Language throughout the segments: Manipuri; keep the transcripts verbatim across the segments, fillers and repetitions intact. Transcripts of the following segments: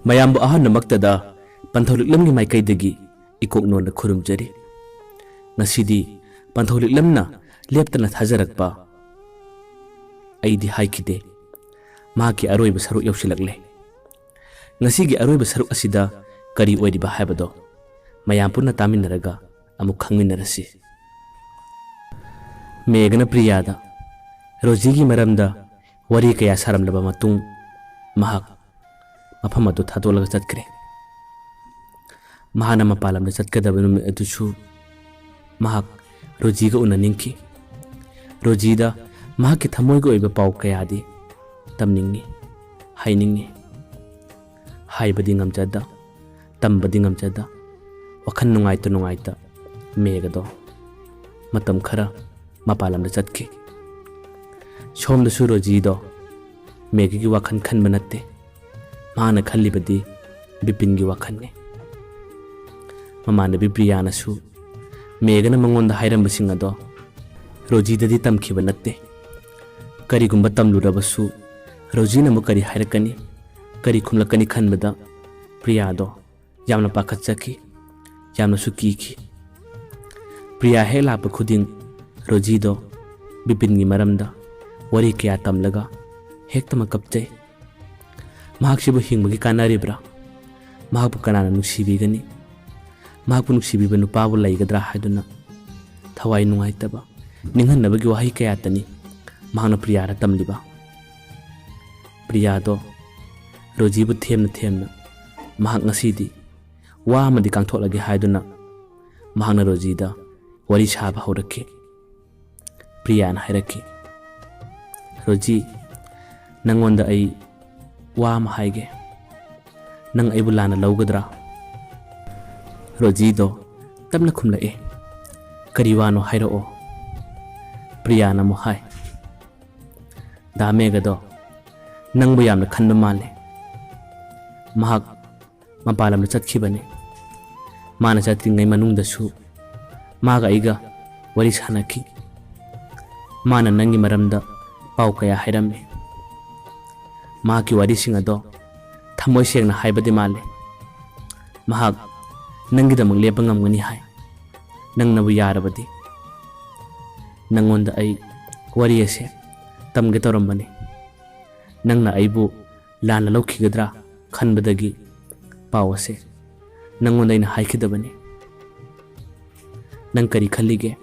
ꯃꯌꯥꯝꯕꯨ ꯑꯍꯥꯟꯕꯃꯛꯇꯗ ꯄꯟꯊꯧ ꯂꯤꯛꯂꯝꯒꯤ ꯃꯥꯏꯀꯩꯗꯒꯤ ꯏꯀꯣꯛ ꯅꯣꯟꯅ ꯈꯨꯔꯨꯝꯖꯔꯤ꯫ ꯉꯁꯤꯗꯤ ꯄꯟꯊꯧ ꯂꯤꯛꯂꯝꯅ ꯂꯦꯞꯇꯅ ꯊꯥꯖꯔꯛꯄ ꯑꯩꯗꯤ ꯍꯥꯏꯈꯤꯗꯦ꯫ ꯃꯍꯥꯛꯀꯤ ꯑꯔꯣꯏꯕ ꯁꯔꯨꯛ ꯌꯧꯁꯤꯜꯂꯛꯂꯦ꯫ ꯉꯁꯤꯒꯤ ꯑꯔꯣꯏꯕ ꯁꯔꯨꯛ ꯑꯁꯤꯗ ꯀꯔꯤ ꯑꯣꯏꯔꯤꯕ ꯍꯥꯏꯕꯗꯣ ꯃꯌꯥꯝ ꯄꯨꯟꯅ ꯇꯥꯃꯤꯟꯅꯔꯒ ꯑꯃꯨꯛ ꯈꯪꯃꯤꯟꯅꯔꯁꯤ꯫ ꯃꯦꯘꯅ ꯄ꯭ꯔꯤꯌꯥꯗ ꯔꯣꯖꯤꯒꯤ ꯃꯔꯝꯗ ꯋꯥꯔꯤ ꯀꯌꯥ ꯁꯥꯔꯝꯂꯕ ꯃꯇꯨꯡ, ꯃꯍꯥꯛ ꯃꯐꯝ ꯑꯗꯨ ꯊꯥꯗꯣꯛꯂꯒ ꯆꯠꯈ꯭ꯔꯦ꯫ ꯃꯍꯥꯛꯅ ꯃꯄꯥꯟ ꯂꯝꯗ ꯆꯠꯀꯗꯕ ꯅꯨꯃꯤꯠ ꯑꯗꯨꯁꯨ ꯃꯍꯥꯛ ꯔꯣꯖꯤꯒ ꯎꯅꯅꯤꯡꯈꯤ꯫ ꯔꯣꯖꯤꯗ ꯃꯍꯥꯛꯀꯤ ꯊꯃꯣꯏꯒꯤ ꯑꯣꯏꯕ ꯄꯥꯎ ꯀꯌꯥꯗꯤ ꯇꯝꯅꯤꯡꯉꯤ, ꯍꯥꯏꯅꯤꯡꯉꯤ꯫ ꯍꯥꯏꯕꯗꯤ ꯉꯝꯖꯗ, ꯇꯝꯕꯗꯤ ꯉꯝꯖꯗ, ꯋꯥꯈꯜ ꯅꯨꯡꯉꯥꯏꯇ ꯅꯨꯡꯉꯥꯏꯇ ꯃꯦꯘꯗꯣ ꯃꯇꯝ ꯈꯔ ꯃꯄꯥꯟ ꯂꯝꯗ ꯆꯠꯈꯤ꯫ ꯁꯣꯝꯗꯁꯨ ꯔꯣꯖꯤꯗꯣ ꯃꯦꯘꯒꯤ ꯋꯥꯈꯜ ꯈꯟꯕ ꯅꯠꯇꯦ꯫ ꯃꯍꯥꯛꯅ ꯈꯜꯂꯤꯕꯗꯤ ꯕꯤꯄꯤꯟꯒꯤ ꯋꯥꯈꯜꯅꯤ꯫ ꯃꯃꯥꯟꯅꯕꯤ ꯄ꯭ꯔꯤꯌꯥꯅꯁꯨ ꯃꯦꯘꯅ ꯃꯉꯣꯟꯗ ꯍꯥꯏꯔꯝꯕꯁꯤꯡ ꯑꯗꯣ ꯔꯣꯖꯤꯗꯗꯤ ꯇꯝꯈꯤꯕ ꯅꯠꯇꯦ꯫ ꯀꯔꯤꯒꯨꯝꯕ ꯇꯝꯂꯨꯔꯕꯁꯨ ꯔꯣꯖꯤꯅ ꯑꯃꯨꯛ ꯀꯔꯤ ꯍꯥꯏꯔꯛꯀꯅꯤ, ꯀꯔꯤ ꯈꯨꯝꯂꯛꯀꯅꯤ ꯈꯟꯕꯗ ꯄ꯭ꯔꯤꯌꯥꯗꯣ ꯌꯥꯝꯅ ꯄꯥꯈꯠꯆꯈꯤ, ꯌꯥꯝꯅꯁꯨ ꯀꯤꯈꯤ꯫ ꯄ꯭ꯔꯤꯌꯥ ꯍꯦꯛ ꯂꯥꯛꯄ ꯈꯨꯗꯤꯡ ꯔꯣꯖꯤꯗꯣ ꯕꯤꯄꯤꯟꯒꯤ ꯃꯔꯝꯗ ꯋꯥꯔꯤ ꯀꯌꯥ ꯇꯝꯂꯒ ꯍꯦꯛꯇꯃꯛ ꯀꯞꯆꯩ꯫ ꯃꯍꯥꯛꯁꯤꯕꯨ ꯍꯤꯡꯕꯒꯤ ꯀꯥꯟꯅꯔꯤꯕ꯭ꯔꯥ? ꯃꯍꯥꯛꯄꯨ ꯀꯅꯥꯅ ꯅꯨꯡꯁꯤꯕꯤꯒꯅꯤ? ꯃꯍꯥꯛꯄꯨ ꯅꯨꯡꯁꯤꯕꯤꯕ ꯅꯨꯄꯥꯕꯨ ꯂꯩꯒꯗ꯭ꯔꯥ ꯍꯥꯏꯗꯨꯅ ꯊꯋꯥꯏ ꯅꯨꯡꯉꯥꯏꯇꯕ, ꯅꯤꯡꯍꯟꯅꯕꯒꯤ ꯋꯥꯍꯩ ꯀꯌꯥꯇꯅꯤ ꯃꯍꯥꯛꯅ ꯄ꯭ꯔꯤꯌꯥꯗ ꯇꯝꯂꯤꯕ꯫ ꯄ꯭ꯔꯤꯌꯥꯗꯣ ꯔꯣꯖꯤꯕꯨ ꯊꯦꯝꯅ ꯊꯦꯝꯅ ꯃꯍꯥꯛ ꯉꯁꯤꯗꯤ ꯋꯥ ꯑꯃꯗꯤ ꯀꯥꯡꯊꯣꯛꯂꯒꯦ ꯍꯥꯏꯗꯨꯅ ꯃꯍꯥꯛꯅ ꯔꯣꯖꯤꯗ ꯋꯥꯔꯤ ꯁꯥꯕ ꯍꯧꯔꯛꯈꯤ꯫ ꯄ꯭ꯔꯤꯌꯥꯅ ꯍꯥꯏꯔꯛꯈꯤ, "ꯔꯣꯖꯤ, ꯅꯪꯉꯣꯟꯗ ꯑꯩ ꯋꯥ ꯑꯃ ꯍꯥꯏꯒꯦ꯫ ꯅꯪ ꯑꯩꯕꯨ ꯂꯥꯟꯅ ꯂꯧꯒꯗ꯭ꯔꯥ?" ꯔꯣꯖꯤꯗꯣ ꯇꯞꯅ ꯈꯨꯝꯂꯛꯑꯦ, "ꯀꯔꯤ ꯋꯥꯅꯣ ꯍꯥꯏꯔꯛꯑꯣ?" ꯄ꯭ꯔꯤꯌꯥꯅ ꯑꯃꯨꯛ ꯍꯥꯏ, "ꯗꯥ ꯃꯦꯘꯗꯣ ꯅꯪꯕꯨ ꯌꯥꯝꯅ ꯈꯟꯕ ꯃꯥꯜꯂꯦ꯫ ꯃꯍꯥꯛ ꯃꯄꯥꯟ ꯂꯝꯗ ꯆꯠꯈꯤꯕꯅꯤ꯫ ꯃꯥꯅ ꯆꯠꯇ꯭ꯔꯤꯉꯩ ꯃꯅꯨꯡꯗꯁꯨ ꯃꯥꯒ ꯑꯩꯒ ꯋꯥꯔꯤ ꯁꯥꯟꯅꯈꯤ꯫ ꯃꯥꯅ ꯅꯪꯒꯤ ꯃꯔꯝꯗ ꯄꯥꯎ ꯀꯌꯥ ꯍꯥꯏꯔꯝꯃꯤ꯫ ꯃꯍꯥꯛꯀꯤ ꯋꯥꯔꯤꯁꯤꯡ ꯑꯗꯣ ꯊꯃꯣꯏ ꯁꯦꯡꯅ ꯍꯥꯏꯕꯗꯤ ꯃꯥꯜꯂꯦ꯫ ꯃꯍꯥꯛ ꯅꯪꯒꯤꯗꯃꯛ ꯂꯦꯞꯄ ꯉꯝꯒꯅꯤ ꯍꯥꯏ꯫ ꯅꯪꯅꯕꯨ ꯌꯥꯔꯕꯗꯤ꯫ ꯅꯪꯉꯣꯟꯗ ꯑꯩ ꯋꯥꯔꯤ ꯑꯁꯦ ꯇꯝꯒꯦ ꯇꯧꯔꯝꯕꯅꯤ꯫ ꯅꯪꯅ ꯑꯩꯕꯨ ꯂꯥꯟꯅ ꯂꯧꯈꯤꯒꯗ꯭ꯔꯥ ꯈꯟꯕꯗꯒꯤ ꯄꯥꯎ ꯑꯁꯦ ꯅꯪꯉꯣꯟꯗ ꯑꯩꯅ ꯍꯥꯏꯈꯤꯗꯕꯅꯤ꯫ ꯅꯪ ꯀꯔꯤ ꯈꯜꯂꯤꯒꯦ?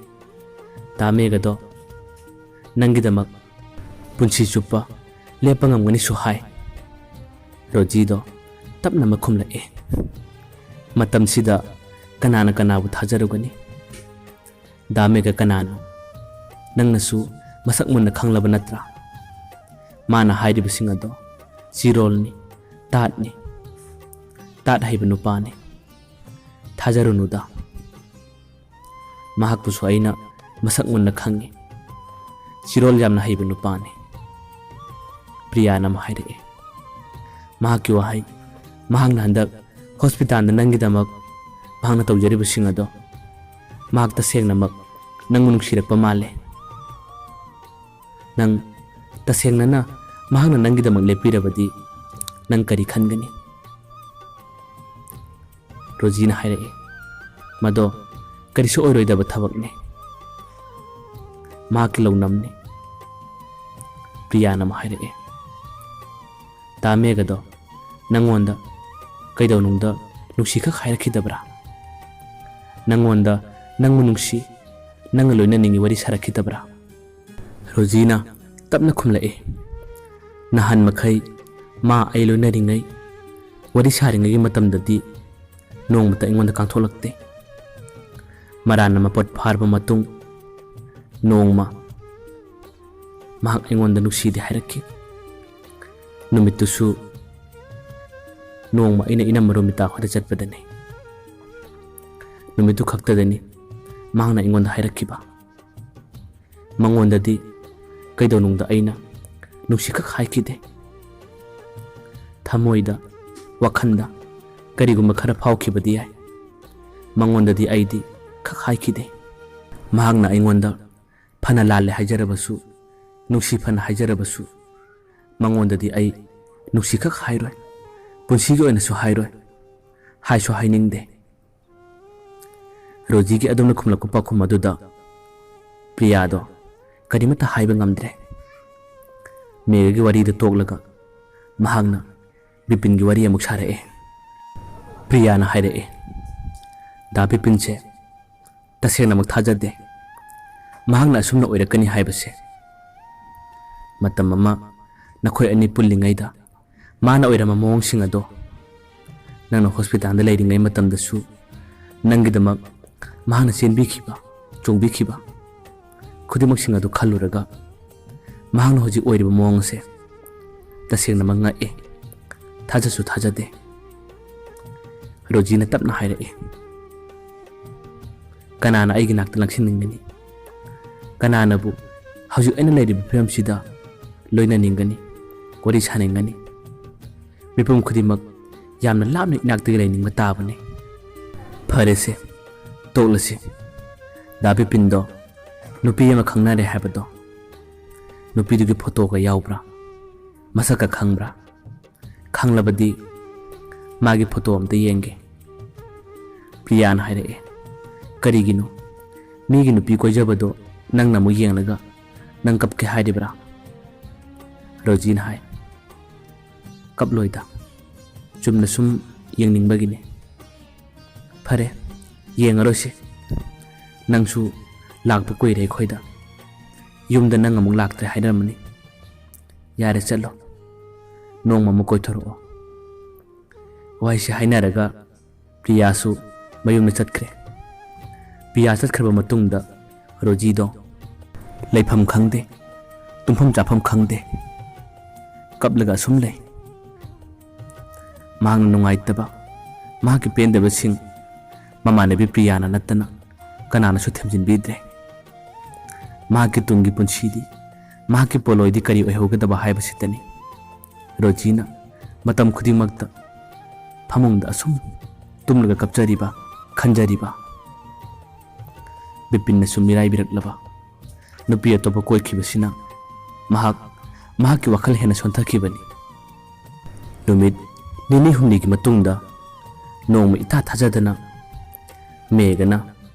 ꯇꯥ ꯃꯦꯘꯗꯣ ꯅꯪꯒꯤꯗꯃꯛ ꯄꯨꯟꯁꯤ ꯆꯨꯞꯄ ꯂꯦꯞꯄ ꯉꯝꯒꯅꯤꯁꯨ ꯍꯥꯏ꯫ ꯔꯣꯖꯤꯗꯣ ꯇꯞꯅ ꯃꯈꯨꯝꯂꯛꯑꯦ꯫ ꯃꯇꯝꯁꯤꯗ ꯀꯅꯥꯅ ꯀꯅꯥꯕꯨ ꯊꯥꯖꯔꯨꯒꯅꯤ? ꯗꯥ ꯃꯦꯘ ꯀꯅꯥꯅꯣ? ꯅꯪꯅꯁꯨ ꯃꯁꯛ ꯃꯨꯟꯅ ꯈꯪꯂꯕ ꯅꯠꯇ꯭ꯔꯥ? ꯃꯥꯅ ꯍꯥꯏꯔꯤꯕꯁꯤꯡ ꯑꯗꯣ ꯆꯤꯔꯣꯜꯅꯤ, ꯇꯥꯠꯅꯤ, ꯇꯥꯠ ꯍꯩꯕ ꯅꯨꯄꯥꯅꯤ꯫ ꯊꯥꯖꯔꯨꯅꯨꯗ꯫ ꯃꯍꯥꯛꯄꯨꯁꯨ ꯑꯩꯅ ꯃꯁꯛ ꯃꯨꯟꯅ ꯈꯪꯉꯤ꯫ ꯆꯤꯔꯣꯜ ꯌꯥꯝꯅ ꯍꯩꯕ ꯅꯨꯄꯥꯅꯤ꯫ ꯄ꯭ꯔꯤꯌꯥꯅ ꯑꯃ ꯍꯥꯏꯔꯛꯑꯦ꯫ ꯃꯍꯥꯛꯀꯤ ꯋꯥꯍꯩ, ꯃꯍꯥꯛꯅ ꯍꯟꯗꯛ ꯍꯣꯁꯄꯤꯇꯥꯜꯗ ꯅꯪꯒꯤꯗꯃꯛ ꯃꯍꯥꯛꯅ ꯇꯧꯖꯔꯤꯕꯁꯤꯡ ꯑꯗꯣ, ꯃꯍꯥꯛ ꯇꯁꯦꯡꯅꯃꯛ ꯅꯪꯕꯨ ꯅꯨꯡꯁꯤꯔꯛꯄ ꯃꯥꯜꯂꯦ꯫ ꯅꯪ ꯇꯁꯦꯡꯅꯅ ꯃꯍꯥꯛꯅ ꯅꯪꯒꯤꯗꯃꯛ ꯂꯦꯞꯄꯤꯔꯕꯗꯤ ꯅꯪ ꯀꯔꯤ ꯈꯟꯒꯅꯤ? ꯔꯣꯖꯤꯅ ꯍꯥꯏꯔꯛꯏ, "ꯃꯗꯣ ꯀꯔꯤꯁꯨ ꯑꯣꯏꯔꯣꯏꯗꯕ ꯊꯕꯛꯅꯤ꯫ ꯃꯍꯥꯛꯀꯤ ꯂꯧꯅꯝꯅꯤ꯫" ꯄ꯭ꯔꯤꯌꯥꯅ ꯑꯃꯨꯛ ꯍꯥꯏꯔꯛꯏ, "ꯇꯥ ꯃꯦꯘꯗꯣ ꯅꯪꯉꯣꯟꯗ ꯀꯩꯗꯧꯅꯨꯡꯗ ꯅꯨꯡꯁꯤꯈꯛ ꯍꯥꯏꯔꯛꯈꯤꯗꯕ꯭ꯔꯥ? ꯅꯪꯉꯣꯟꯗ ꯅꯪꯕꯨ ꯅꯨꯡꯁꯤ, ꯅꯪꯒ ꯂꯣꯏꯅꯅꯤꯡꯉꯤ ꯋꯥꯔꯤ ꯁꯥꯔꯛꯈꯤꯗꯕ꯭ꯔꯥ?" ꯔꯣꯖꯤꯅ ꯇꯞꯅ ꯈꯨꯝꯂꯛꯏ, "ꯅꯍꯥꯟ ꯃꯈꯩ ꯃꯥ ꯑꯩ ꯂꯣꯏꯅꯔꯤꯉꯩ, ꯋꯥꯔꯤ ꯁꯥꯔꯤꯉꯩꯒꯤ ꯃꯇꯝꯗꯗꯤ ꯅꯣꯡꯃꯇ ꯑꯩꯉꯣꯟꯗ ꯀꯥꯡꯊꯣꯛꯂꯛꯇꯦ꯫ ꯃꯔꯥꯟꯅ ꯃꯄꯣꯠ ꯐꯥꯔꯕ ꯃꯇꯨꯡ ꯅꯣꯡꯃ ꯃꯍꯥꯛ ꯑꯩꯉꯣꯟꯗ ꯅꯨꯡꯁꯤꯗꯦ ꯍꯥꯏꯔꯛꯈꯤ꯫ ꯅꯨꯃꯤꯠꯇꯨꯁꯨ ꯅꯣꯡꯃ ꯑꯩꯅ ꯏꯅꯝꯃ ꯔꯣꯃꯤꯇꯥ ꯈꯣꯏꯗ ꯆꯠꯄꯗꯅꯤ꯫ ꯅꯨꯃꯤꯠꯇꯨ ꯈꯛꯇꯗꯅꯤ ꯃꯍꯥꯛꯅ ꯑꯩꯉꯣꯟꯗ ꯍꯥꯏꯔꯛꯈꯤꯕ꯫ ꯃꯉꯣꯟꯗꯗꯤ ꯀꯩꯗꯧꯅꯨꯡꯗ ꯑꯩꯅ ꯅꯨꯡꯁꯤꯈꯛ ꯍꯥꯏꯈꯤꯗꯦ꯫ ꯊꯃꯣꯏꯗ, ꯋꯥꯈꯜꯗ ꯀꯔꯤꯒꯨꯝꯕ ꯈꯔ ꯐꯥꯎꯈꯤꯕꯗꯤ ꯌꯥꯏ꯫ ꯃꯉꯣꯟꯗꯗꯤ ꯑꯩꯗꯤ ꯈꯛ ꯍꯥꯏꯈꯤꯗꯦ꯫ ꯃꯍꯥꯛꯅ ꯑꯩꯉꯣꯟꯗ ꯐꯅ ꯂꯥꯜꯂꯦ ꯍꯥꯏꯖꯔꯕꯁꯨ, ꯅꯨꯡꯁꯤ ꯐꯅ ꯍꯥꯏꯖꯔꯕꯁꯨ, ꯃꯉꯣꯟꯗꯗꯤ ꯑꯩ ꯅꯨꯡꯁꯤꯈꯛ ꯍꯥꯏꯔꯣꯏ꯫ ꯄꯨꯟꯁꯤꯒꯤ ꯑꯣꯏꯅꯁꯨ ꯍꯥꯏꯔꯣꯏ, ꯍꯥꯏꯁꯨ ꯍꯥꯏꯅꯤꯡꯗꯦ꯫ ꯔꯣꯖꯤꯒꯤ ꯑꯗꯨꯝꯅ ꯈꯨꯝꯂꯛꯄ ꯄꯥꯎꯈꯨꯝ ꯑꯗꯨꯗ ꯄ꯭ꯔꯤꯌꯥꯗꯣ ꯀꯔꯤꯃꯠꯇ ꯍꯥꯏꯕ ꯉꯝꯗ꯭ꯔꯦ꯫ ꯃꯦꯘꯒꯤ ꯋꯥꯔꯤꯗꯨ ꯇꯣꯛꯂꯒ ꯃꯍꯥꯛꯅ ꯕꯤꯄꯤꯟꯒꯤ ꯋꯥꯔꯤ ꯑꯃꯨꯛ ꯁꯥꯔꯛꯑꯦ꯫ ꯄ꯭ꯔꯤꯌꯥꯅ ꯍꯥꯏꯔꯛꯑꯦ, "ꯗꯥ ꯕꯤꯄꯤꯟꯁꯦ ꯇꯁꯦꯡꯅꯃꯛ ꯊꯥꯖꯗꯦ꯫ ꯃꯍꯥꯛꯅ ꯑꯁꯨꯝꯅ ꯑꯣꯏꯔꯛꯀꯅꯤ ꯍꯥꯏꯕꯁꯦ꯫ ꯃꯇꯝ ꯑꯃ ꯅꯈꯣꯏ ꯑꯅꯤ ꯄꯨꯜꯂꯤꯉꯩꯗ ꯃꯥꯅ ꯑꯣꯏꯔꯝꯕ ꯃꯑꯣꯡꯁꯤꯡ ꯑꯗꯣ, ꯅꯪꯅ ꯍꯣꯁꯄꯤꯇꯥꯜꯗ ꯂꯩꯔꯤꯉꯩ ꯃꯇꯝꯗꯁꯨ ꯅꯪꯒꯤꯗꯃꯛ ꯃꯍꯥꯛꯅ ꯆꯦꯟꯕꯤꯈꯤꯕ, ꯆꯣꯡꯕꯤꯈꯤꯕ ꯈꯨꯗꯤꯡꯃꯛꯁꯤꯡ ꯑꯗꯨ ꯈꯜꯂꯨꯔꯒ ꯃꯍꯥꯛꯅ ꯍꯧꯖꯤꯛ ꯑꯣꯏꯔꯤꯕ ꯃꯑꯣꯡ ꯑꯁꯦ ꯇꯁꯦꯡꯅꯃꯛ ꯉꯛꯑꯦ, ꯊꯥꯖꯁꯨ ꯊꯥꯖꯗꯦ꯫" ꯔꯣꯖꯤꯅ ꯇꯞꯅ ꯍꯥꯏꯔꯛꯏ, "ꯀꯅꯥꯅ ꯑꯩꯒꯤ ꯅꯥꯛꯇ ꯂꯪꯁꯤꯟꯅꯤꯡꯒꯅꯤ? ꯀꯅꯥꯅꯕꯨ ꯍꯧꯖꯤꯛ ꯑꯩꯅ ꯂꯩꯔꯤꯕ ꯐꯤꯕꯝꯁꯤꯗ ꯂꯣꯏꯅꯅꯤꯡꯒꯅꯤ, ꯋꯥꯔꯤ ꯁꯥꯅꯤꯡꯒꯅꯤ? ꯃꯤꯄꯨꯝ ꯈꯨꯗꯤꯡꯃꯛ ꯌꯥꯝꯅ ꯂꯥꯞꯅ ꯏꯅꯥꯛꯇꯒꯤ ꯂꯩꯅꯤꯡꯕ ꯇꯥꯕꯅꯤ꯫" "ꯐꯔꯦꯁꯦ, ꯇꯣꯛꯂꯁꯤ꯫ ꯗꯥ ꯕꯤꯄꯤꯟꯗꯣ ꯅꯨꯄꯤ ꯑꯃ ꯈꯪꯅꯔꯦ ꯍꯥꯏꯕꯗꯣ, ꯅꯨꯄꯤꯗꯨꯒꯤ ꯐꯣꯇꯣꯒ ꯌꯥꯎꯕ꯭ꯔꯥ? ꯃꯁꯛꯀ ꯈꯪꯕ꯭ꯔꯥ? ꯈꯪꯂꯕꯗꯤ ꯃꯥꯒꯤ ꯐꯣꯇꯣ ꯑꯝꯇ ꯌꯦꯡꯒꯦ꯫" ꯄ꯭ꯔꯤꯌꯥꯅ ꯍꯥꯏꯔꯛꯑꯦ, "ꯀꯔꯤꯒꯤꯅꯣ? ꯃꯤꯒꯤ ꯅꯨꯄꯤ ꯀꯣꯏꯖꯕꯗꯣ ꯅꯪꯅ ꯑꯃꯨꯛ ꯌꯦꯡꯂꯒ ꯅꯪ ꯀꯞꯀꯦ ꯍꯥꯏꯔꯤꯕ꯭ꯔꯥ?" ꯔꯣꯖꯤꯅ ꯍꯥꯏ, "ꯀꯞꯂꯣꯏꯗ, ꯆꯨꯝꯅ ꯁꯨꯝ ꯌꯦꯡꯅꯤꯡꯕꯒꯤꯅꯦ꯫" "ꯐꯔꯦ, ꯌꯦꯡꯉꯔꯣꯏꯁꯦ꯫ ꯅꯪꯁꯨ ꯂꯥꯛꯄ ꯀꯨꯏꯔꯦ ꯑꯩꯈꯣꯏꯗ꯫ ꯌꯨꯝꯗ ꯅꯪ ꯑꯃꯨꯛ ꯂꯥꯛꯇ꯭ꯔꯦ ꯍꯥꯏꯅꯔꯝꯃꯅꯤ꯫ ꯌꯥꯔꯦ, ꯆꯠꯂꯣ꯫ ꯅꯣꯡꯃ ꯑꯃꯨꯛ ꯀꯣꯏꯊꯣꯔꯛꯑꯣ꯫" ꯋꯥꯍꯩꯁꯤ ꯍꯥꯏꯅꯔꯒ ꯄ꯭ꯔꯤꯌꯥꯁꯨ ꯃꯌꯨꯝꯗ ꯆꯠꯈ꯭ꯔꯦ꯫ ꯄ꯭ꯔꯤꯌꯥ ꯆꯠꯈ꯭ꯔꯕ ꯃꯇꯨꯡꯗ ꯔꯣꯖꯤꯗꯣ ꯂꯩꯐꯝ ꯈꯪꯗꯦ, ꯇꯨꯝꯐꯝ ꯆꯥꯐꯝ ꯈꯪꯗꯦ, ꯀꯞꯂꯒ ꯑꯁꯨꯝ ꯂꯩ꯫ ꯃꯍꯥꯛꯅ ꯅꯨꯡꯉꯥꯏꯇꯕ, ꯃꯍꯥꯛꯀꯤ ꯄꯦꯟꯗꯕꯁꯤꯡ ꯃꯃꯥꯟꯅꯕꯤ ꯄ꯭ꯔꯤꯌꯥꯅ ꯅꯠꯇꯅ ꯀꯅꯥꯅꯁꯨ ꯊꯦꯝꯖꯤꯟꯕꯤꯗ꯭ꯔꯦ꯫ ꯃꯍꯥꯛꯀꯤ ꯇꯨꯡꯒꯤ ꯄꯨꯟꯁꯤꯗꯤ, ꯃꯍꯥꯛꯀꯤ ꯄꯣꯠꯂꯣꯏꯗꯤ ꯀꯔꯤ ꯑꯣꯏꯍꯧꯒꯗꯕ ꯍꯥꯏꯕꯁꯤꯇꯅꯤ ꯔꯣꯖꯤꯅ ꯃꯇꯝ ꯈꯨꯗꯤꯡꯃꯛꯇ ꯐꯃꯨꯡꯗ ꯑꯁꯨꯝ ꯇꯨꯝꯂꯒ ꯀꯞꯆꯔꯤꯕ, ꯈꯟꯖꯔꯤꯕ꯫ ꯕꯤꯄꯤꯟꯅꯁꯨ ꯃꯤꯔꯥꯏꯕꯤꯔꯛꯂꯕ ꯅꯨꯄꯤ ꯑꯇꯣꯞꯄ ꯀꯣꯏꯈꯤꯕꯁꯤꯅ ꯃꯍꯥꯛ, ꯃꯍꯥꯛꯀꯤ ꯋꯥꯈꯜ ꯍꯦꯟꯅ ꯁꯣꯟꯊꯈꯤꯕꯅꯤ꯫ ꯅꯨꯃꯤꯠ ꯅꯤꯅꯤ ꯍꯨꯝꯅꯤꯒꯤ ꯃꯇꯨꯡꯗ ꯅꯣꯡꯃ ꯏꯊꯥ ꯊꯥꯖꯗꯅ ꯃꯦꯘꯅ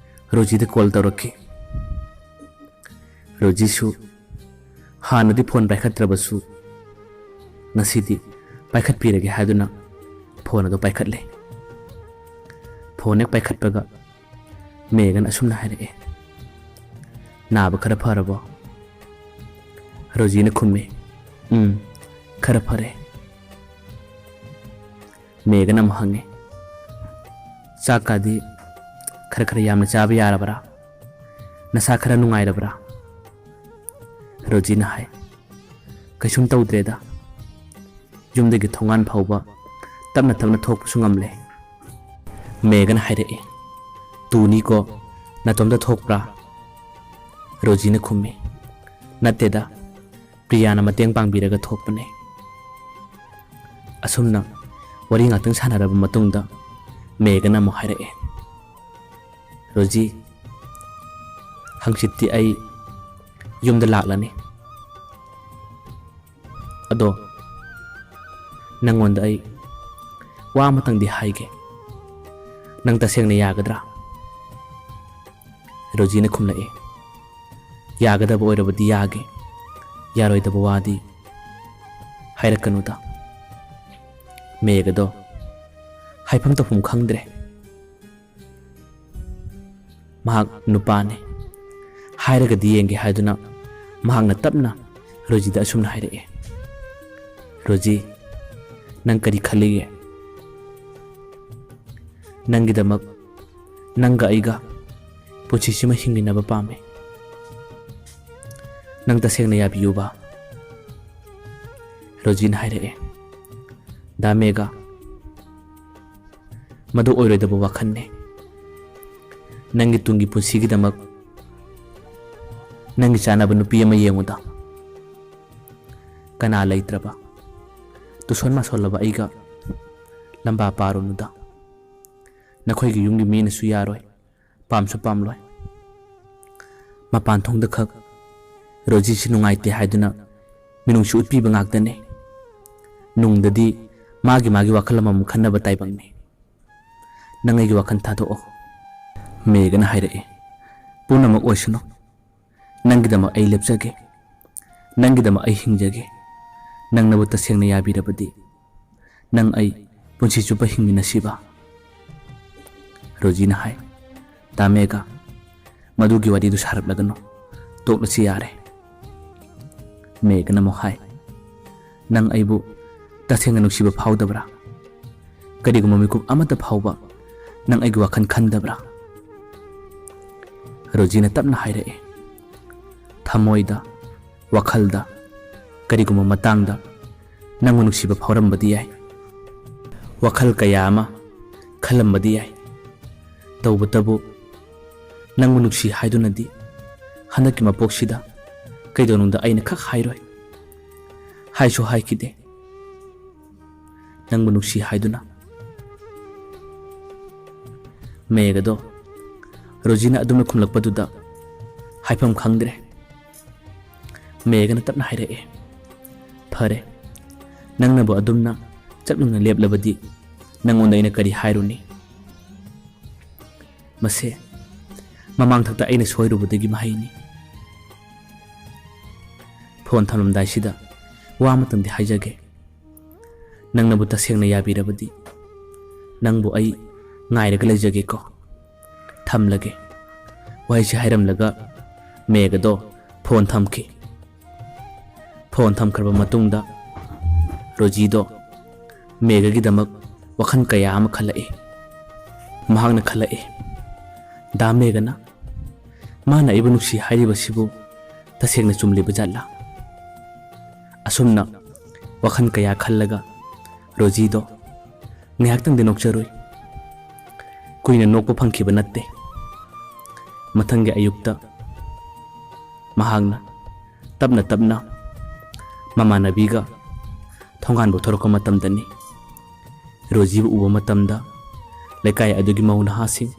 ꯔꯣꯖꯤꯗ ꯀꯣꯜ ꯇꯧꯔꯛꯈꯤ꯫ ꯔꯣꯖꯤꯁꯨ ꯍꯥꯟꯅꯗꯤ ꯐꯣꯟ ꯄꯥꯏꯈꯠꯇ꯭ꯔꯕꯁꯨ ꯉꯁꯤꯗꯤ ꯄꯥꯏꯈꯠꯄꯤꯔꯒꯦ ꯍꯥꯏꯗꯨꯅ ꯐꯣꯟ ꯑꯗꯨ ꯄꯥꯏꯈꯠꯂꯦ꯫ ꯐꯣꯟ ꯍꯦꯛ ꯄꯥꯏꯈꯠꯄꯒ ꯃꯦꯘꯅ ꯑꯁꯨꯝꯅ ꯍꯥꯏꯔꯛꯑꯦ, "ꯅꯥꯕ ꯈꯔ ꯐꯔꯕꯣ?" ꯔꯣꯖꯤꯅ ꯈꯨꯝꯃꯤ, "ꯎꯝ, ꯈꯔ ꯐꯔꯦ꯫" ꯃꯦꯘꯅ ꯑꯃꯨꯛ ꯍꯪꯉꯦ, "ꯆꯥꯛꯀꯥꯗꯤ ꯈꯔ ꯈꯔ ꯌꯥꯝꯅ ꯆꯥꯕ ꯌꯥꯔꯕ꯭ꯔꯥ? ꯅꯁꯥ ꯈꯔ ꯅꯨꯡꯉꯥꯏꯔꯕ꯭ꯔꯥ?" ꯔꯣꯖꯤꯅ ꯍꯥꯏ, "ꯀꯩꯁꯨꯝ ꯇꯧꯗ꯭ꯔꯦꯗ꯫ ꯌꯨꯝꯗꯒꯤ ꯊꯣꯡꯒꯥꯟ ꯐꯥꯎꯕ ꯇꯞꯅ ꯇꯞꯅ ꯊꯣꯛꯄꯁꯨ ꯉꯝꯂꯦ꯫" ꯃꯦꯘꯅ ꯍꯥꯏꯔꯛꯏ, "ꯇꯨꯅꯤꯀꯣ, ꯅꯇꯣꯝꯇ ꯊꯣꯛꯄ꯭ꯔꯥ?" ꯔꯣꯖꯤꯅ ꯈꯨꯝꯃꯤ, "ꯅꯠꯇꯦꯗ, ꯄ꯭ꯔꯤꯌꯥꯅ ꯃꯇꯦꯡ ꯄꯥꯡꯕꯤꯔꯒ ꯊꯣꯛꯄꯅꯦ꯫" ꯑꯁꯨꯝꯅ ꯋꯥꯔꯤ ꯉꯥꯛꯇꯪ ꯁꯥꯟꯅꯔꯕ ꯃꯇꯨꯡꯗ ꯃꯦꯘꯅ ꯑꯃꯨꯛ ꯍꯥꯏꯔꯛꯑꯦ, "ꯔꯣꯖꯤ, ꯍꯪꯆꯤꯠꯇꯤ ꯑꯩ ꯌꯨꯝꯗ ꯂꯥꯛꯂꯅꯤ꯫ ꯑꯗꯣ ꯅꯪꯉꯣꯟꯗ ꯑꯩ ꯋꯥ ꯑꯃꯇꯪꯗꯤ ꯍꯥꯏꯒꯦ꯫ ꯅꯪ ꯇꯁꯦꯡꯅ ꯌꯥꯒꯗ꯭ꯔꯥ?" ꯔꯣꯖꯤꯅ ꯈꯨꯝꯂꯛꯏ, "ꯌꯥꯒꯗꯕ ꯑꯣꯏꯔꯕꯗꯤ ꯌꯥꯒꯦ, ꯌꯥꯔꯣꯏꯗꯕ ꯋꯥꯗꯤ ꯍꯥꯏꯔꯛꯀꯅꯨꯗ꯫" ꯃꯦꯘꯗꯣ ꯍꯥꯏꯐꯝ ꯇꯧꯐꯝ ꯈꯪꯗ꯭ꯔꯦ꯫ ꯃꯍꯥꯛ ꯅꯨꯄꯥꯅꯤ꯫ ꯍꯥꯏꯔꯒꯗꯤ ꯌꯦꯡꯒꯦ ꯍꯥꯏꯗꯨꯅ ꯃꯍꯥꯛꯅ ꯇꯞꯅ ꯔꯣꯖꯤꯗ ꯑꯁꯨꯝꯅ ꯍꯥꯏꯔꯛꯑꯦ, "ꯔꯣꯖꯤ, ꯅꯪ ꯀꯔꯤ ꯈꯜꯂꯤꯒꯦ? ꯅꯪꯒꯤꯗꯃꯛ ꯅꯪꯒ ꯑꯩꯒ ꯄꯨꯟꯁꯤꯁꯤꯃ ꯍꯤꯡꯃꯤꯟꯅꯕ ꯄꯥꯝꯃꯤ꯫ ꯅꯪ ꯇꯁꯦꯡꯅ ꯌꯥꯕꯤꯌꯨꯕ?" ꯔꯣꯖꯤꯅ ꯍꯥꯏꯔꯛꯑꯦ, "ꯗꯥ ꯃꯦꯘ, ꯃꯗꯨ ꯑꯣꯏꯔꯣꯏꯗꯕ ꯋꯥꯈꯜꯅꯤ꯫ ꯅꯪꯒꯤ ꯇꯨꯡꯒꯤ ꯄꯨꯟꯁꯤꯒꯤꯗꯃꯛ ꯅꯪꯒꯤ ꯆꯥꯅꯕ ꯅꯨꯄꯤ ꯑꯃ ꯌꯦꯡꯉꯨꯗ꯫ ꯀꯅꯥ ꯂꯩꯇ꯭ꯔꯕ, ꯇꯨꯁꯣꯟ ꯃꯥꯁꯣꯜꯂꯕ ꯑꯩꯒ ꯂꯝꯕꯥ ꯄꯥꯔꯨꯅꯨꯗ꯫ ꯅꯈꯣꯏꯒꯤ ꯌꯨꯝꯒꯤ ꯃꯤꯅꯁꯨ ꯌꯥꯔꯣꯏ, ꯄꯥꯝꯁꯨ ꯄꯥꯝꯂꯣꯏ꯫" ꯃꯄꯥꯟ ꯊꯣꯡꯗ ꯈꯛ ꯔꯣꯖꯤꯁꯤ ꯅꯨꯡꯉꯥꯏꯇꯦ ꯍꯥꯏꯗꯨꯅ ꯃꯤꯅꯨꯡꯁꯤ ꯎꯠꯄꯤꯕ ꯉꯥꯛꯇꯅꯤ꯫ ꯅꯨꯡꯗꯗꯤ ꯃꯥꯒꯤ ꯃꯥꯒꯤ ꯋꯥꯈꯜ ꯑꯃꯃꯝ ꯈꯟꯅꯕ ꯇꯥꯏꯕꯪꯅꯤ꯫ ꯅꯪ ꯑꯩꯒꯤ ꯋꯥꯈꯜ ꯊꯥꯗꯣꯛꯑꯣ꯫" ꯃꯦꯒꯅ ꯍꯥꯏꯔꯛꯏ, "ꯄꯨꯝꯅꯃꯛ ꯑꯣꯏꯁꯅꯨ꯫ ꯅꯪꯒꯤꯗꯃꯛ ꯑꯩ ꯂꯦꯞꯆꯒꯦ꯫ ꯅꯪꯒꯤꯗꯃꯛ ꯑꯩ ꯍꯤꯡꯖꯒꯦ꯫ ꯅꯪꯅꯕꯨ ꯇꯁꯦꯡꯅ ꯌꯥꯕꯤꯔꯕꯗꯤ, ꯅꯪ ꯑꯩ ꯄꯨꯟꯁꯤ ꯆꯨꯞꯄ ꯍꯤꯡꯃꯤꯟꯅꯁꯤꯕ?" ꯔꯣꯖꯤꯅ ꯍꯥꯏ, "ꯇꯥ ꯃꯦꯒ, ꯃꯗꯨꯒꯤ ꯋꯥꯔꯤꯗꯨ ꯁꯥꯔꯛꯂꯒꯅꯨ, ꯇꯣꯛꯂꯁꯤ ꯌꯥꯔꯦ꯫" ꯃꯦꯒꯅ ꯑꯃꯨꯛ ꯍꯥꯏ, "ꯅꯪ ꯑꯩꯕꯨ ꯇꯁꯦꯡꯅ ꯅꯨꯡꯁꯤꯕ ꯐꯥꯎꯗꯕ꯭ꯔꯥ? ꯀꯔꯤꯒꯨꯝꯕ ꯃꯤꯀꯨꯞ ꯑꯃꯠꯇ ꯐꯥꯎꯕ ꯅꯪ ꯑꯩꯒꯤ ꯋꯥꯈꯜ ꯈꯟꯗꯕ꯭ꯔꯥ?" ꯔꯣꯖꯤꯅ ꯇꯞꯅ ꯍꯥꯏꯔꯛꯏ, "ꯊꯃꯣꯏꯗ, ꯋꯥꯈꯜꯗ, ꯀꯔꯤꯒꯨꯝꯕ ꯃꯇꯥꯡꯗ ꯅꯪꯕꯨ ꯅꯨꯡꯁꯤꯕ ꯐꯥꯎꯔꯝꯕꯗꯤ ꯌꯥꯏ꯫ ꯋꯥꯈꯜ ꯀꯌꯥ ꯑꯃ ꯈꯜꯂꯝꯕꯗꯤ ꯌꯥꯏ꯫ ꯇꯧꯕꯇꯕꯨ ꯅꯪꯕꯨ ꯅꯨꯡꯁꯤ ꯍꯥꯏꯗꯨꯅꯗꯤ ꯍꯟꯗꯛꯀꯤ ꯃꯄꯣꯛꯁꯤꯗ ꯀꯩꯗꯧꯅꯨꯡꯗ ꯑꯩꯅ ꯈꯛ ꯍꯥꯏꯔꯣꯏ꯫ ꯍꯥꯏꯁꯨ ꯍꯥꯏꯈꯤꯗꯦ ꯅꯪꯕꯨ ꯅꯨꯡꯁꯤ ꯍꯥꯏꯗꯨꯅ꯫" ꯃꯦꯒꯗꯣ ꯔꯣꯖꯤꯅ ꯑꯗꯨꯝꯅ ꯈꯨꯝꯂꯛꯄꯗꯨꯗ ꯍꯥꯏꯐꯝ ꯈꯪꯗ꯭ꯔꯦ꯫ ꯃꯦꯒꯅ ꯇꯞꯅ ꯍꯥꯏꯔꯛꯑꯦ, "ꯐꯔꯦ, ꯅꯪꯅꯕꯨ ꯑꯗꯨꯝꯅ ꯆꯞ ꯌꯨꯡꯅ ꯂꯦꯞꯂꯕꯗꯤ ꯅꯪꯉꯣꯟꯗ ꯑꯩꯅ ꯀꯔꯤ ꯍꯥꯏꯔꯨꯅꯤ? ꯃꯁꯦ ꯃꯃꯥꯡꯊꯛꯇ ꯑꯩꯅ ꯁꯣꯏꯔꯨꯕꯗꯒꯤ ꯃꯍꯩꯅꯤ꯫ ꯐꯣꯟ ꯊꯝꯂꯝꯗꯥꯏꯁꯤꯗ ꯋꯥ ꯑꯃꯇꯪꯗꯤ ꯍꯥꯏꯖꯒꯦ꯫ ꯅꯪꯅꯕꯨ ꯇꯁꯦꯡꯅ ꯌꯥꯕꯤꯔꯕꯗꯤ ꯅꯪꯕꯨ ꯑꯩ ꯉꯥꯏꯔꯒ ꯂꯩꯖꯒꯦꯀꯣ꯫ ꯊꯝꯂꯒꯦ꯫" ꯋꯥꯍꯩꯁꯤ ꯍꯥꯏꯔꯝꯂꯒ ꯃꯦꯒꯗꯣ ꯐꯣꯟ ꯊꯝꯈꯤ꯫ ꯐꯣꯟ ꯊꯝꯈ꯭ꯔꯕ ꯃꯇꯨꯡꯗ ꯔꯣꯖꯤꯗꯣ ꯃꯦꯒꯒꯤꯗꯃꯛ ꯋꯥꯈꯜ ꯀꯌꯥ ꯑꯃ ꯈꯜꯂꯛꯏ꯫ ꯃꯍꯥꯛꯅ ꯈꯜꯂꯛꯏ, "ꯗꯥ ꯃꯦꯒꯅ ꯃꯥꯅ ꯑꯩꯕꯨ ꯅꯨꯡꯁꯤ ꯍꯥꯏꯔꯤꯕꯁꯤꯕꯨ ꯇꯁꯦꯡꯅ ꯆꯨꯝꯂꯤꯕ ꯖꯥꯠꯂꯥ?" ꯑꯁꯨꯝꯅ ꯋꯥꯈꯜ ꯀꯌꯥ ꯈꯜꯂꯒ ꯔꯣꯖꯤꯗꯣ ꯉꯥꯏꯍꯥꯛꯇꯪꯗꯤ ꯅꯣꯛꯆꯔꯨꯏ꯫ ꯀꯨꯏꯅ ꯅꯣꯛꯄ ꯐꯪꯈꯤꯕ ꯅꯠꯇꯦ꯫ ꯃꯊꯪꯒꯤ ꯑꯌꯨꯛꯇ ꯃꯍꯥꯛꯅ ꯇꯞꯅ ꯇꯞꯅ ꯃꯃꯥꯟꯅꯕꯤꯒ ꯊꯣꯡꯒꯥꯟꯕꯨ ꯊꯣꯔꯛꯄ ꯃꯇꯝꯗꯅꯤ꯫ ꯔꯣꯖꯤꯕꯨ ꯎꯕ ꯃꯇꯝꯗ ꯂꯩꯀꯥꯏ ꯑꯗꯨꯒꯤ ꯃꯧ ꯅꯍꯥꯁꯤꯡ,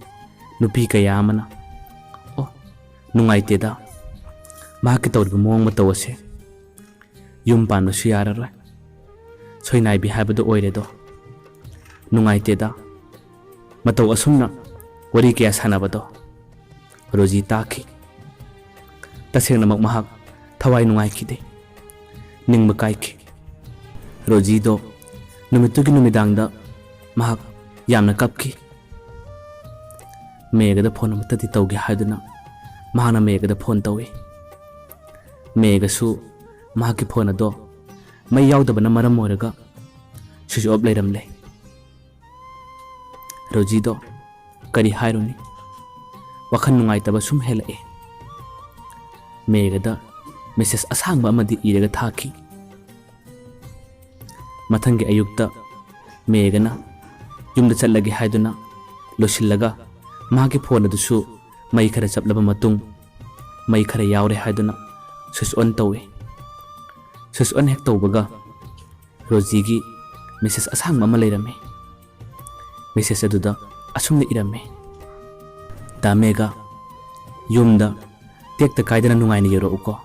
ꯅꯨꯄꯤ ꯀꯌꯥ ꯑꯃꯅ, "ꯑꯣ, ꯅꯨꯡꯉꯥꯏꯇꯦꯗ, ꯃꯍꯥꯛꯀꯤ ꯇꯧꯔꯤꯕ ꯃꯑꯣꯡ ꯃꯇꯧ ꯑꯁꯦ꯫ ꯌꯨꯝ ꯄꯥꯟꯕꯁꯨ ꯌꯥꯔꯔꯣꯏ, ꯁꯣꯏꯅꯥꯏꯕꯤ ꯍꯥꯏꯕꯗꯨ ꯑꯣꯏꯔꯦꯗꯣ꯫ ꯅꯨꯡꯉꯥꯏꯇꯦꯗ꯫ ꯃꯇꯧ ꯑꯁꯨꯝꯅ ꯋꯥꯔꯤ ꯀꯌꯥ ꯁꯥꯟꯅꯕꯗꯣ ꯔꯣꯖꯤ ꯇꯥꯈꯤ꯫ ꯇꯁꯦꯡꯅꯃꯛ ꯃꯍꯥꯛ ꯊꯋꯥꯏ ꯅꯨꯡꯉꯥꯏꯈꯤꯗꯦ꯫ ꯅꯤꯡꯕ ꯀꯥꯏꯈꯤ꯫ ꯔꯣꯖꯤꯗꯣ ꯅꯨꯃꯤꯠꯇꯨꯒꯤ ꯅꯨꯃꯤꯗꯥꯡꯗ ꯃꯍꯥꯛ ꯌꯥꯝꯅ ꯀꯞꯈꯤ꯫ ꯃꯦꯒꯗ ꯐꯣꯟ ꯑꯃꯨꯛꯇꯗꯤ ꯇꯧꯒꯦ ꯍꯥꯏꯗꯨꯅ ꯃꯍꯥꯛꯅ ꯃꯦꯒꯗ ꯐꯣꯟ ꯇꯧꯏ꯫ ꯃꯦꯒꯁꯨ ꯃꯍꯥꯛꯀꯤ ꯐꯣꯟ ꯑꯗꯣ ꯃꯩ ꯌꯥꯎꯗꯕꯅ ꯃꯔꯝ ꯑꯣꯏꯔꯒ ꯁ꯭ꯋꯤꯆ ꯑꯣꯐ ꯂꯩꯔꯝꯂꯦ꯫ ꯔꯣꯖꯤꯗꯣ ꯀꯔꯤ ꯍꯥꯏꯔꯨꯅꯤ? ꯋꯥꯈꯜ ꯅꯨꯡꯉꯥꯏꯇꯕ ꯁꯨꯝ ꯍꯦꯜꯂꯛꯑꯦ꯫ ꯃꯦꯒꯗ ꯃꯦꯁꯦꯖ ꯑꯁꯥꯡꯕ ꯑꯃꯗꯤ ꯏꯔꯒ ꯊꯥꯈꯤ꯫ ꯃꯊꯪꯒꯤ ꯑꯌꯨꯛꯇ ꯃꯦꯒꯅ ꯌꯨꯝꯗ ꯆꯠꯂꯒꯦ ꯍꯥꯏꯗꯨꯅ ꯂꯣꯏꯁꯤꯜꯂꯒ ꯃꯍꯥꯛꯀꯤ ꯐꯣꯟ ꯑꯗꯨꯁꯨ ꯃꯩ ꯈꯔ ꯆꯞꯂꯕ ꯃꯇꯨꯡ ꯃꯩ ꯈꯔ ꯌꯥꯎꯔꯦ ꯍꯥꯏꯗꯨꯅ ꯁ꯭ꯋꯤꯆ ꯑꯣꯟ ꯇꯧꯏ꯫ ꯁ꯭ꯋꯤꯆ ꯑꯣꯟ ꯍꯦꯛ ꯇꯧꯕꯒ ꯔꯣꯖꯤꯒꯤ ꯃꯦꯁꯦꯖ ꯑꯁꯥꯡꯕ ꯑꯃ ꯂꯩꯔꯝꯃꯤ꯫ ꯃꯦꯁꯦꯖ ꯑꯗꯨꯗ ꯑꯁꯨꯝꯅ ꯏꯔꯝꯃꯤ, "ꯗꯥ ꯃꯦꯒꯥ, ꯌꯨꯝꯗ ꯇꯦꯛꯇ ꯀꯥꯏꯗꯅ ꯅꯨꯡꯉꯥꯏꯅ ꯌꯧꯔꯛꯎꯀꯣ꯫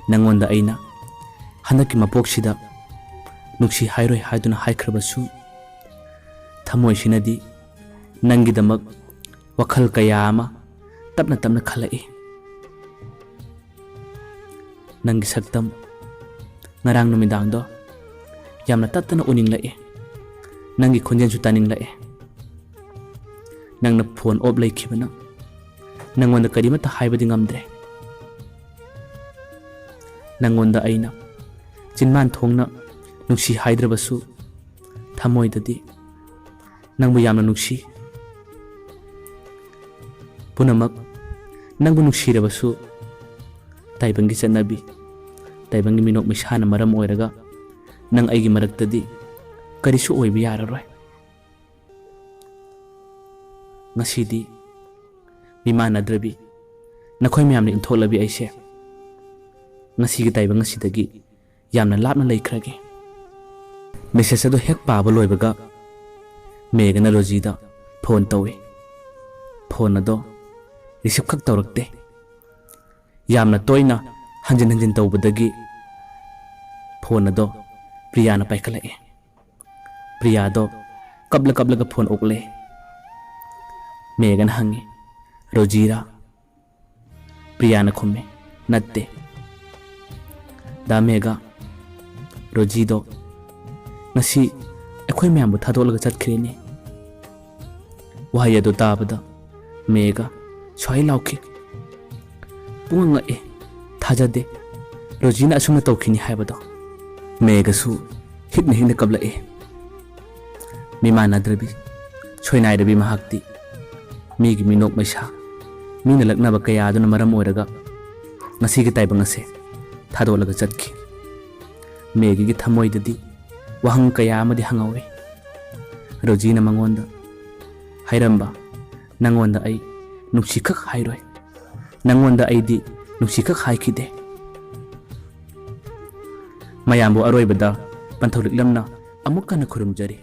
ꯅꯪꯉꯣꯟꯗ ꯑꯩꯅ ꯍꯟꯗꯛꯀꯤ ꯃꯄꯣꯛꯁꯤꯗ ꯅꯨꯡꯁꯤ ꯍꯥꯏꯔꯣꯏ ꯍꯥꯏꯗꯨꯅ ꯍꯥꯏꯈ꯭ꯔꯕꯁꯨ, ꯊꯃꯣꯏꯁꯤꯅꯗꯤ ꯅꯪꯒꯤꯗꯃꯛ ꯋꯥꯈꯜ ꯀꯌꯥ ꯑꯃ ꯇꯞꯅ ꯇꯞꯅ ꯈꯜꯂꯛꯏ꯫ ꯅꯪꯒꯤ ꯁꯛꯇꯝ ꯉꯔꯥꯡ ꯅꯨꯃꯤꯗꯥꯡꯗꯣ ꯌꯥꯝꯅ ꯇꯠꯇꯅ ꯎꯅꯤꯡꯂꯛꯏ꯫ ꯅꯪꯒꯤ ꯈꯣꯟꯖꯦꯜꯁꯨ ꯇꯥꯅꯤꯡꯂꯛꯏ꯫ ꯅꯪꯅ ꯐꯣꯟ ꯑꯣꯐ ꯂꯩꯈꯤꯕꯅ ꯅꯪꯉꯣꯟꯗ ꯀꯔꯤꯃꯠꯇ ꯍꯥꯏꯕꯗꯤ ꯉꯝꯗ꯭ꯔꯦ꯫ ꯅꯪꯉꯣꯟꯗ ꯑꯩꯅ ꯆꯤꯟꯕꯥꯟ ꯊꯣꯡꯅ ꯅꯨꯡꯁꯤ ꯍꯥꯏꯗ꯭ꯔꯕꯁꯨ, ꯊꯃꯣꯏꯗꯗꯤ ꯅꯪꯕꯨ ꯌꯥꯝꯅ ꯅꯨꯡꯁꯤ꯫ ꯄꯨꯝꯅꯃꯛ ꯅꯪꯕꯨ ꯅꯨꯡꯁꯤꯔꯕꯁꯨ, ꯇꯥꯏꯕꯪꯒꯤ ꯆꯠꯅꯕꯤ, ꯇꯥꯏꯕꯪꯒꯤ ꯃꯤꯅꯣꯛ ꯃꯩꯁꯥꯅ ꯃꯔꯝ ꯑꯣꯏꯔꯒ ꯅꯪ ꯑꯩꯒꯤ ꯃꯔꯛꯇꯗꯤ ꯀꯔꯤꯁꯨ ꯑꯣꯏꯕ ꯌꯥꯔꯔꯣꯏ꯫ ꯉꯁꯤꯗꯤ ꯃꯤꯃꯥꯟꯅꯗ꯭ꯔꯕꯤ ꯅꯈꯣꯏ ꯃꯌꯥꯝꯅ ꯏꯟꯊꯣꯛꯂꯕꯤ ꯑꯩꯁꯦ ꯉꯁꯤꯒꯤ ꯇꯥꯏꯕꯪ ꯑꯁꯤꯗꯒꯤ ꯌꯥꯝꯅ ꯂꯥꯞꯅ ꯂꯩꯈ꯭ꯔꯒꯦ꯫" ꯃꯦꯁꯦꯖ ꯑꯗꯨ ꯍꯦꯛ ꯄꯥꯕ ꯂꯣꯏꯕꯒ ꯃꯦꯒꯅ ꯔꯣꯖꯤꯗ ꯐꯣꯟ ꯇꯧꯏ꯫ ꯐꯣꯟ ꯑꯗꯣ ꯔꯤꯁꯤꯞ ꯈꯛ ꯇꯧꯔꯛꯇꯦ꯫ ꯌꯥꯝꯅ ꯇꯣꯏꯅ ꯍꯟꯖꯤꯟ ꯍꯟꯖꯤꯟ ꯇꯧꯕꯗꯒꯤ ꯐꯣꯟ ꯑꯗꯣ ꯄ꯭ꯔꯤꯌꯥꯅ ꯄꯥꯏꯈꯠꯂꯛꯑꯦ꯫ ꯄ꯭ꯔꯤꯌꯥꯗꯣ ꯀꯞꯂ ꯀꯞꯂꯒ ꯐꯣꯟ ꯑꯣꯛꯂꯦ꯫ ꯃꯦꯒꯅ ꯍꯪꯉꯤ, "ꯔꯣꯖꯤꯔꯥ?" ꯄ꯭ꯔꯤꯌꯥꯅ ꯈꯨꯝꯃꯦ, "ꯅꯠꯇꯦ꯫ ꯗꯥ ꯃꯦꯒ, ꯔꯣꯖꯤꯗꯣ ꯉꯁꯤ ꯑꯩꯈꯣꯏ ꯃꯌꯥꯝꯕꯨ ꯊꯥꯗꯣꯛꯂꯒ ꯆꯠꯈ꯭ꯔꯦꯅꯦ꯫" ꯋꯥꯍꯩ ꯑꯗꯨ ꯇꯥꯕꯗ ꯃꯦꯒ ꯁ꯭ꯋꯥꯏ ꯂꯥꯎꯈꯤ꯫ ꯄꯨꯡꯉꯛ ꯉꯛꯑꯦ꯫ ꯊꯥꯖꯗꯦ ꯔꯣꯖꯤꯅ ꯑꯁꯨꯝꯅ ꯇꯧꯈꯤꯅꯤ ꯍꯥꯏꯕꯗꯣ꯫ ꯃꯦꯒꯁꯨ ꯍꯤꯛꯅ ꯍꯤꯛꯅ ꯀꯞꯂꯛꯑꯦ꯫ ꯃꯤꯃꯥꯟꯅꯗ꯭ꯔꯕꯤ, ꯁꯣꯏꯅꯥꯏꯔꯕꯤ ꯃꯍꯥꯛꯇꯤ ꯃꯤꯒꯤ ꯃꯤꯅꯣꯛ ꯃꯩꯁꯥ, ꯃꯤꯅ ꯂꯛꯅꯕ ꯀꯌꯥ ꯑꯗꯨꯅ ꯃꯔꯝ ꯑꯣꯏꯔꯒ ꯉꯁꯤꯒꯤ ꯇꯥꯏꯕꯪ ꯑꯁꯦ ꯊꯥꯗꯣꯛꯂꯒ ꯆꯠꯈꯤ꯫ ꯃꯦꯒꯤꯒꯤ ꯊꯃꯣꯏꯗꯗꯤ ꯋꯥꯍꯪ ꯀꯌꯥ ꯑꯃꯗꯤ ꯍꯪꯍꯧꯔꯤ꯫ ꯔꯣꯖꯤꯅ ꯃꯉꯣꯟꯗ ꯍꯥꯏꯔꯝꯕ, "ꯅꯪꯉꯣꯟꯗ ꯑꯩ ꯅꯨꯡꯁꯤꯈꯛ ꯍꯥꯏꯔꯣꯏ, ꯅꯪꯉꯣꯟꯗ ꯑꯩꯗꯤ ꯅꯨꯡꯁꯤꯈꯛ ꯍꯥꯏꯈꯤꯗꯦ꯫" ꯃꯌꯥꯝꯕꯨ ꯑꯔꯣꯏꯕꯗ ꯄꯟꯊꯧ ꯂꯤꯛꯂꯝꯅ ꯑꯃꯨꯛ ꯍꯟꯅ ꯈꯨꯔꯨꯝꯖꯔꯤ꯫